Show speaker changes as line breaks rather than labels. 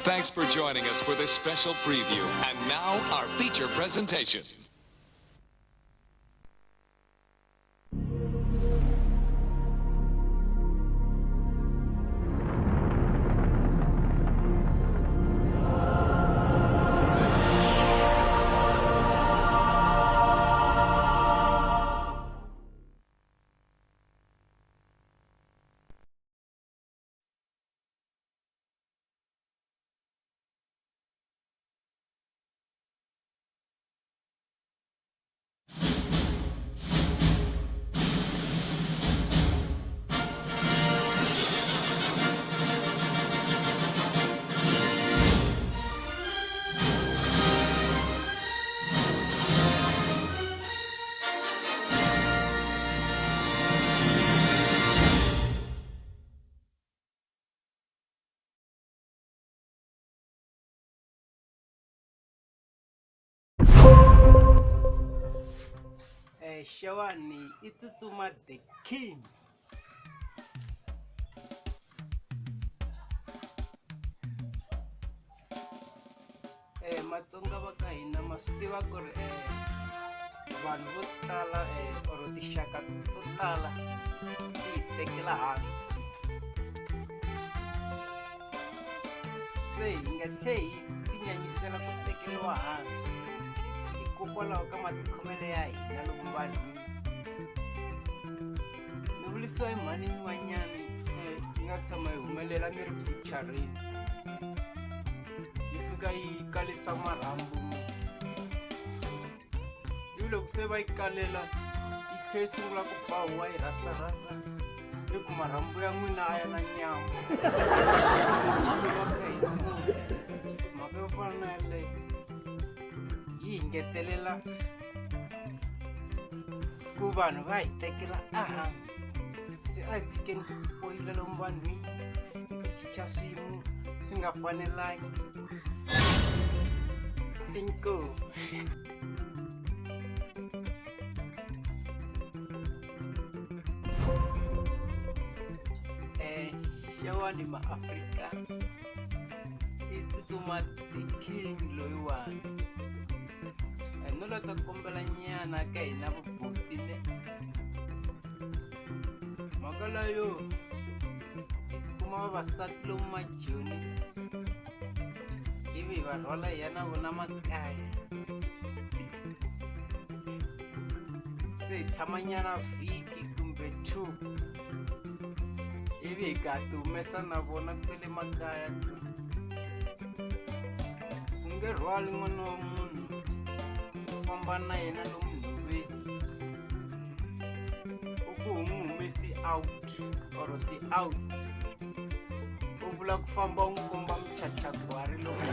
Thanks for joining us for this special preview. And now, our feature presentation.
Xewani i tsutsuma the king. Matsonga va ka hina ma swi tiva ku ri vanhu vo tala or tinxaka to tala ti hi tekela hansi se hi nga tlhe hi tinyanyisela ku tekeriwa hansi hikokwalaho ka matikhomelo ya hina loko vanhu ni vulisiwa hi mhani yin'wanyana yi nga tshama yi humelela ni ri bucharini yi fika yi kalisa marhambu ivi loko se va yi kalela yi tlhe yi sungula ku ba huwa yi rhasarhasa yi ku marhambu ya n'wina a ya na nyama mhaka yo fana na yaleyo yi hi ngetelela ku vanhu va hi tekela ehansi se a hi tshikeni ku tipoyila lomu vanhwini hi ti chicha swiyimo swi nga fanelangi inkomu. Xewani maAfrika i tsutsuma the king loyiwani no la ta kombela nyana ka hina vabuti ne mhaka leyo hi kuma vavasati lomu majoni ivi hi va rhwala hi ya na vona makaya se hi tshama nyana vhiki kumbe 2 ivi hi ka ti humesa na vona kwele makaya u nge rhwali n'wana wa munhu u famba na yena lomu nhoveni u ku u n'wi humesi out or ti-out u vula ku famba u n'wi komba muchachagwari lomu.